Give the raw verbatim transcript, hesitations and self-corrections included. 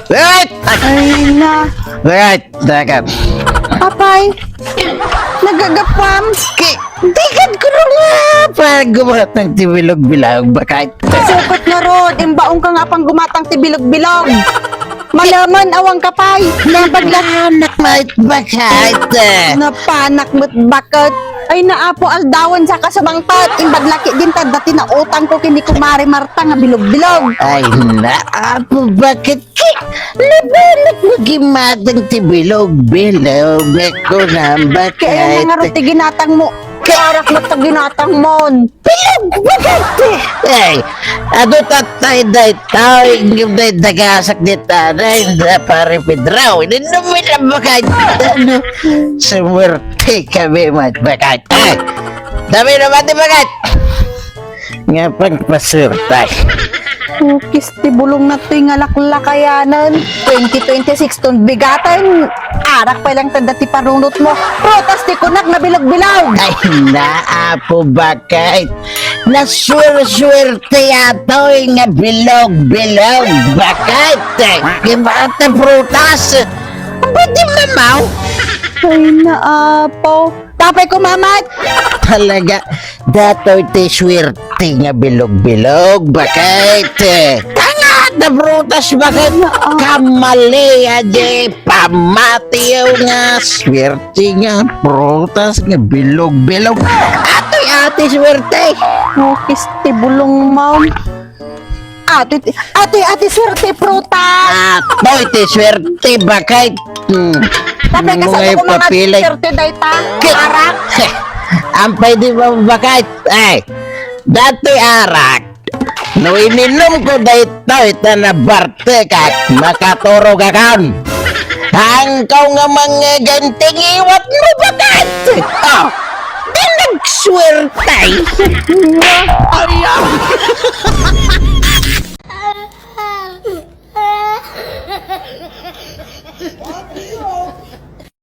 Wait! Ay na. Wait! Dagan. Apay, nagagapam? Ki-, digan ko nga paggumatang ti bilog-bilog, bakit? Sukot na rod, imbaong ka nga pang gumatang ti bilog-bilog. Malaman, awang ka pay. Nabagla. Anak, mait, bakit? Napanak met baket. Ay, naapo, aldawan sa kasumangpet. Imbag laki din ta, dati na utang ko kini Kumare Marta nga bilog-bilog. Ay, naapo, bakit? Labanak mo gimatang ti bilog-bilog. Ako na, bakit? Kaya nga nga ti ginatang mo. Arak mo ta ginatang mon. Pilog, bakit? Ay, adu tattay daytoy, ngem day dagasak di tanay, da pare Pedro, ininum mi lang bakit? Ano? Sumuwerte kami, mat, bakit? Ay, dami naman di bakit? Nga pagpasuwerte. Ukis ti bulong na to'y nga laklakayanan. Twenty twenty-six ton bigaten. Arak pay lang tanda ti parunot mo. Prutas ti kunak nga bilog-bilog. Ay, naapo, bakit? Nasuwerte atoy nga bilog-bilog. Bakit? Di ba ata prutas? Pwede mamaw? Ay, naapo. Tapay ko, mamat! Talaga, datoy ti suwerte nga bilog-bilog. Bakit? Tanga da prutas, bakit? Kamali, adi, pamatiyo nga suwerte nga prutas nga bilog-bilog. Atoy ati suwerte. Ukis ti bulong mo. Ati, ati, ati, suwerte prutas. Atoy ti suwerte, bakit? Hmm. Tapay ka sa mga papilay. Suwerte dayta. Arak. Ampay di ba bakit? Ay, dati arak. No ininum ko daytoy, ta nabartek ak, makaturog akon. Hangkaw nga mangngegan ti ngiwat mo, bakit? Oh, di nagsuwerte. Ay, ah.